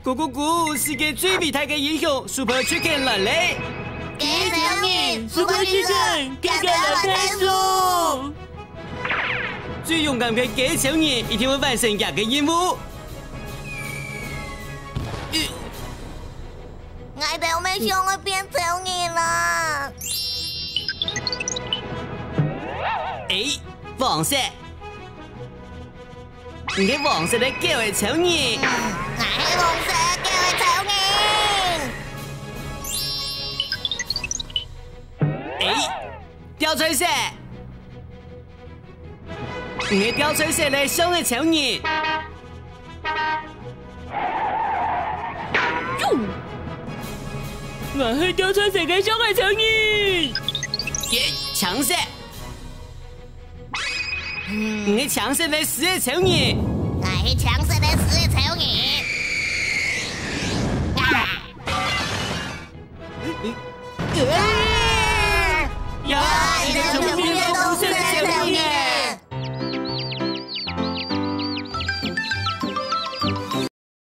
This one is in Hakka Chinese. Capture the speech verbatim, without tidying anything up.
咕咕咕，世界最偉大个英雄Super Chicken來咧！該超人，Super Chicken，遽遽來𢯭手！最勇敢个該超人一定會完成這个任務。𠊎兜乜想愛變超人啦！誒，黃色！ 你係黃色个狗仔超人。𠊎係黃色个狗仔超人。誒，吊彩色！你係吊彩色个象仔超人。嗚！𠊎係吊彩色个象仔超人。耶，青色！ 你係青色个獅仔超人。𠊎係青色个獅仔超人。啊！